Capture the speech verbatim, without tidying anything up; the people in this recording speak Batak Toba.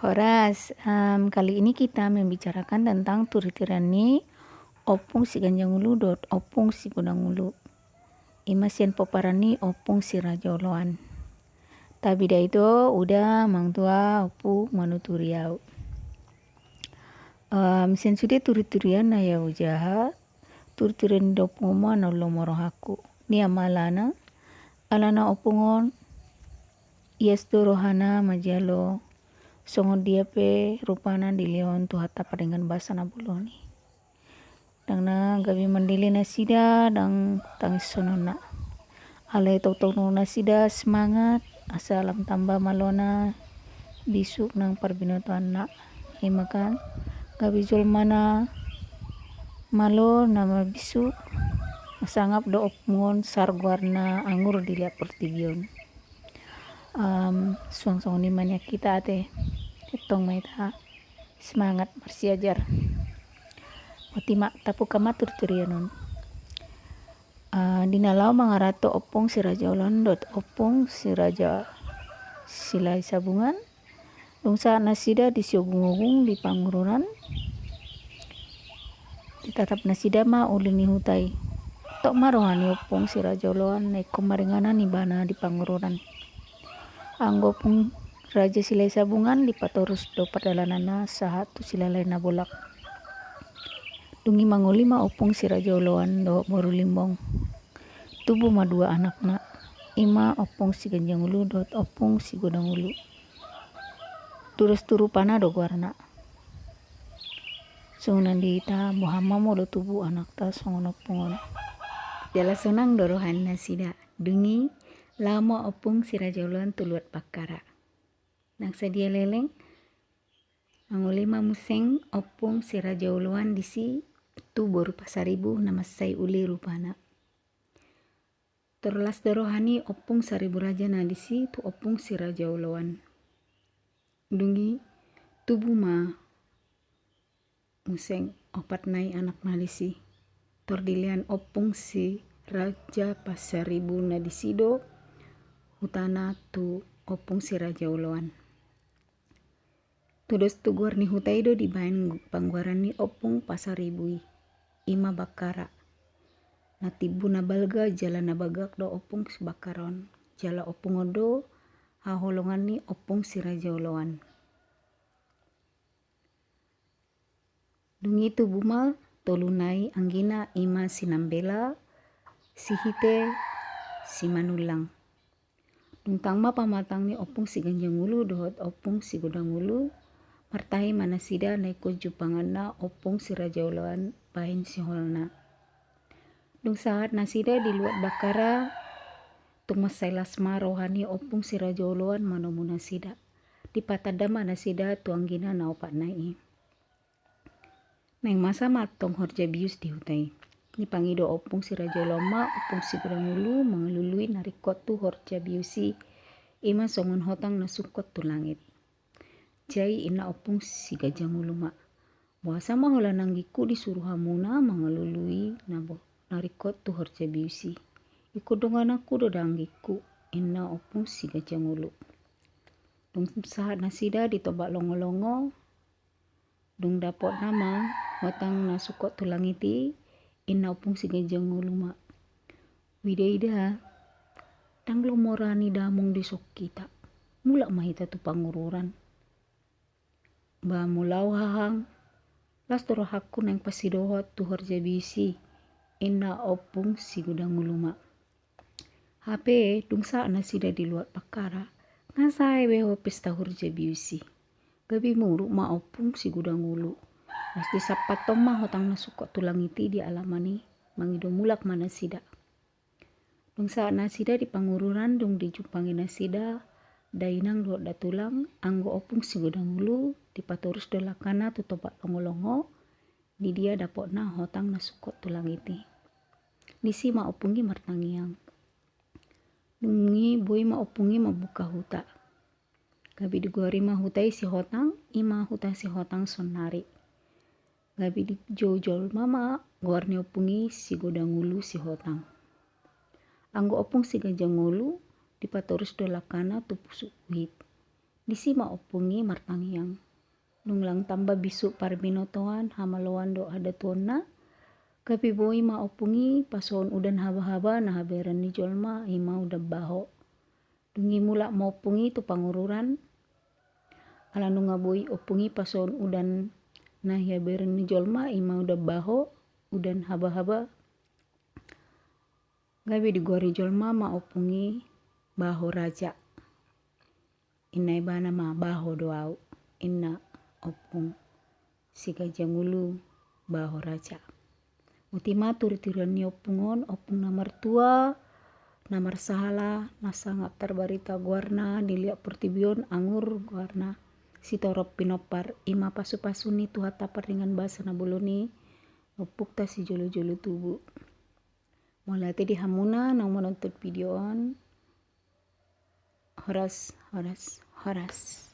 Horas, em, kali ini kita membicarakan tentang turiturian ni Ompung Siganjang Ulu dohot Ompung Sigodang Ulu. Ima sian pomparan ni Ompung Si Raja Oloan. Tapi da ito, uda, amang tua, ompung, manuturi au. Em, sian sude turiturian na hujaha, turiturian ni ompung on ma na lomo rohangku. Dia ma alana, alana ompung on ias do rohana manjalo songon dia pe rupana dilehon Tuhanta pardenggan basa na bolon i. Ndang na gabe mandele nasida ndang tangishononna. Alai tongtong do nasida semangat asa lam tamba malona bisuk nang parbinotoanna. Ima kan gabe jolma na malo na marbisuk, sangap do ompung on saor goarna anggur di liat portibi on. Em, suang songon i ma nian hita ate. Tongtong ma hita semangat marsiajar. Boti ma, tabuka ma turiturian on. Eh, di na laho mangaranto Ompung Si Raja Oloan dohot Ompung Si Raja Silahisabungan, dung sahat nasida di siogungogung di Pangururan, ditatap nasida ma uli ni huta i. Tok ma roha ni Ompung Si Raja Oloan na ingkon maringanan ibana di Pangururan. Anggo Ompung Raja Silahisabungan dipatorus do pardalananna sahat tu Silalahi Nabolak. Dung i mangoli ma Ompung Si Raja Oloan dohot boru Limbong. Tubu ma dua anakna, ima Ompung Siganjang Ulu dohot Ompung Sigodang Ulu. Tudos tu rupana do goarna. Songon na di hita, boha ma molo tubu anakta songon ompung on. Jala sonang do roha ni nasida. Dung i laho ma Ompung Si Raja Oloan tu luat Bakkara. Nang sadia leleng, mangoli ma muse Ompung Si Raja Oloan disi tu boru Pasaribu na mansai uli rupana. Tor las do roha ni Ompung Saribu Raja na disi tu Ompung Si Raja Oloan. Dung i tubu ma muse opat nai anakna disi. Tor dilehon Ompung Si Raja Pasaribu na disi do hutana tu Ompung Si Raja Oloan. Tudos tu goar ni huta i do dibaen panggoaran ni Ompung Pasaribu i, ima Bakkara. Na timbo na balga jala na bagak do Ompung Si Bakkara on. Jala ompung on do haholongan ni Ompung Si Raja Oloan. Dung i tubu ma tolu nai anggina, ima Si Nambela, Si Hite, Si Manullang. Dung tang ma pamatang ni Ompung Siganjang Ulu dohot Ompung Sigodang Ulu, martahi ma nasida na ingkon jumpanganna Ompung Si Raja Oloan bahen siholna. Dung sahat nasida di luat Bakkara, tung mansai las ma roha ni Ompung Si Raja Oloan manomu nasida. Dipatanda ma nasida tu anggina na opat nai i. Naeng masa ma antong horja bius di huta i. Dipangido Ompung Si Raja Oloan ma Ompung Sigodang Ulu mangalului na ringkot tu horja bius i, ima songon hotang na sungkot tu langit. Jai inna Ompung Siganjang Ulu ma, boasa ma holan anggingku disuru hamuna mangalului na bo-, na ringkot tu horja bius i? Ingkon dongananku do da anggingku, inna Ompung Siganjang Ulu. Dung sahat nasida di tombak longolongo, dung dapotna ma hotang na sungkot tu langit i, inna Ompung Siganjang Ulu ma, "Ui da, ida, ndang lomo roha ni damang di son hita. Mulak ma hita tu Pangururan." "Ba molo au, hahang, las do rohangku naeng pasidohot tu horja bius i," inna Ompung Sigodang Ulu ma. Hape dung sahat nasida di luat Bakkara, nga sae be ho pesta horja bius i. Gabe muruk ma Ompung Sigodang Ulu. Las disampathon ma hotang na sungkot tu langit i di alaman i, mangido mulak ma nasida. Dung sahat nasida di Pangururan, dung dijumpangi nasida dainang dohot datulang, anggo Ompung Sigodang Ulu, dipatorus do langkana tu tombak longolongo, di dia dapotna hotang na sungkot tu langit i. Disi ma ompung i martangiang. Dung i boi ma ompung i mambuka huta. Gabe digoari ma huta i Sihotang, ima huta Sihotang saonnari. Gabe dijou jolma ma goar ni ompung i Sigodang Ulu Sihotang. Anggo Ompung Siganjang Ulu dipatorus do langkana tu Pusuk Uhit. Disi ma ompung i martangiang. Dung lang tamba bisuk parbinotoan, hamaloan dohot hadatuonna, gabe boi ma ompung i pasohon udan haba-haba na habereng ni jolma, i ma udan baho. Dung i mulak ma ompung i tu pangururan, ala nunga boi ompung i pasohon udan na habereng ni jolma, i ma udan baho, udan haba-haba. Gabe digoari jolma ma ompung i Baho Raja. Inna ibana ma, "Baho do au," inna ompung Sigajangulu Baho Raja. Boti ma turi-turion ni ompung on, ompung na martua, na marsahala, na sangat tarbarita goarna di liat portibi on, Angur goarna, sitorop pinompar. I ma pasu-pasu ni Tuhanta pardenggan basa na bolon i, ompungta sijolo-jolo tubu. Mauliate di hamuna naung manonton video on. Horas, horas, horas.